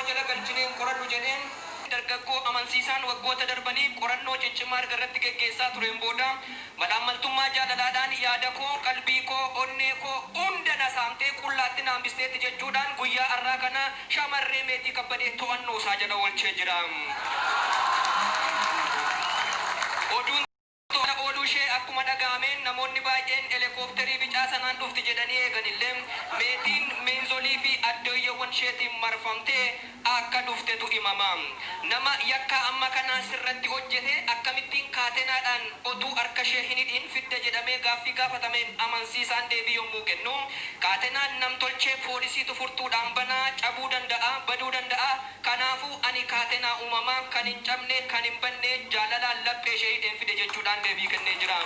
jala galchinee hin qorannu jedheen. Dargaggoo Amansiisaan waggoota darbaniif qorannoo ciccimaa erga irratti geggeessaa tureen booda malaammaltummaa jaalalaadhaan yaadakoo, qalbiikoo, onneekoo hunda na saamtee qullaatti na hambisteetti jechuudhaan guyyaa har'aa kana shamarree Meetii Kabbadee to'annoosaa jala oolchee jira. Oduun tola ooluu ishee akkuma dhaga'ameen namoonni baay'een elekoopterii bicaa sanaan dhufti jedhanii eeganillee Meetiin miinzolii fi addooyyeewwan isheetiin marfamtee akka dhuftetu himama. Nama yakkaa amma kanaa sirratti hojjete akkamittiin kaatenaadhaan otuu harka ishee hin hidhiin fidda jedhamee gaaffii gaafatameen amansiisaan deebii yommuu kennu, Kaatenaan namtolchee poolisiitu furtuudhaan bana, cabuu danda'a, baduu danda'a, Kanaafuu ani kaatenaa uumamaa kan hin cabne, kan hin badne, jaalalaan laphee ishee hidheen fide jechuudhaan deebii kennee jira.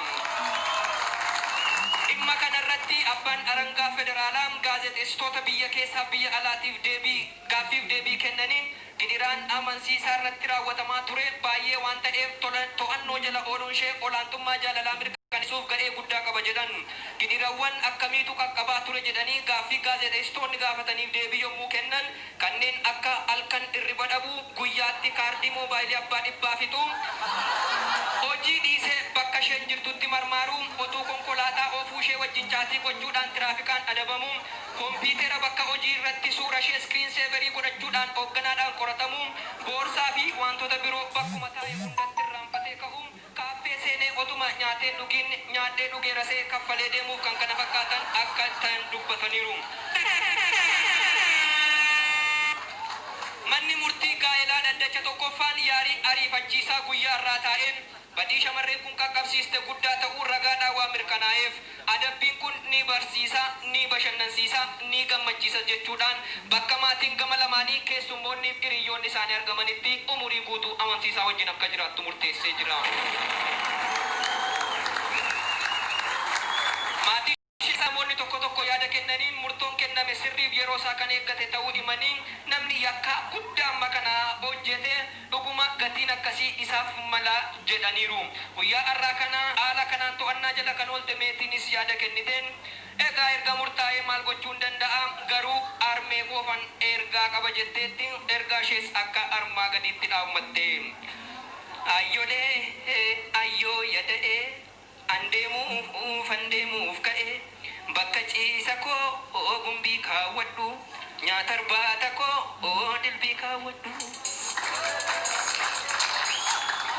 Dhimma kana irratti Abbaan Alangaa Federaalaa gaazexeessitoota biyya keessaaf biyya alaatiif deebii gaaffiif deebii kennaniin gidiraan amansiisaa irratti raawwatamaa ture baay'ee waan ta'eef to'annoo jala ooluun ishee olaantummaa jaalalaa mirkaneessuuf ga'ee guddaa qaba jedhan. Gidirawwan akkamiitu qaqqabaa ture jedhanii gaaffii gaazexeessitoonni gaafataniif deebii yommuu kennan Kanneen akka halkan irriba dhabuu, guyyaatti kaardii moobaayilii abbaa dhibbaa fixuu, hojii dhiisee bakka isheen jirtutti marmaaruu, otuu konkolaataa oofuu ishee wajjin chaatii gochuudhaan tiraafikaan adabamuu, kompiitera bakka hojii irratti suura ishee screen saver godhachuudhaan hoogganaadhaan qoratamuu, boorsaa fi waantota biroo bakkuma taa'e hundatti irraanfatee ka'uu, Kaaffee seenee otuma nyaatee hin dhugiin nyaadhee dhugeera se'ee kaffalee deemuuf kkf akka ta'an dubbataniiru. Manni murtii gaa'elaa dhaddacha 1ffaan yaarii ariifachiisaa guyyaa har'aa taa'een badii shamarreen kun qaqqabsiiste guddaa ta'uu ragaadhaan waan mirkanaa'eef Adabbiin kun ni barsiisa, ni bashannansiisa, ni gammachiisas jechuudhaan bakka maatiin gama lamaanii, keessummoonniif hiriyyoonni isaanii argamanitti umurii guutuu amansiisaa wajjin akka jiraattu murteessee jira. Maatii ishee keessaa namoonni tokko tokko yaada kennaniin murtoon kenname sirriif yeroo isaa kan eeggate ta'uu himanii, namni yakka guddaa amma kana hojjete Dhuguma gatiin akkasii isaaf mala jedhaniiru. Guyyaa har'aa kana haala kanaan to'annaa jala kan oolte Meetiinis yaada kenniteen, Egaa erga murtaa'ee maal gochuun danda'a, garuu harmee koofan ergaa qaba jetteetti. Ergaa ishees akka armaa gadiitti dhaammatte. Aayyolee ayyoo yada'ee An deemuufan deemuuf ka'e Bakka ciisa koo gumbii kaawwadhu Nyaata irbaata koo dilbii kaawwadhu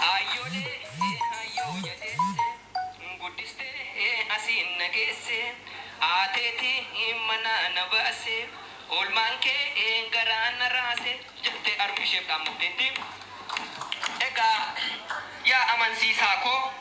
Aayyoolee aayyoo ya deesse Guddistee asiin na geesse Aateeti manaa na baase Oolmaan kee garaa na raase jettee harmee isheef dhaammatteetti. Egaa yaa amansiisaa koo.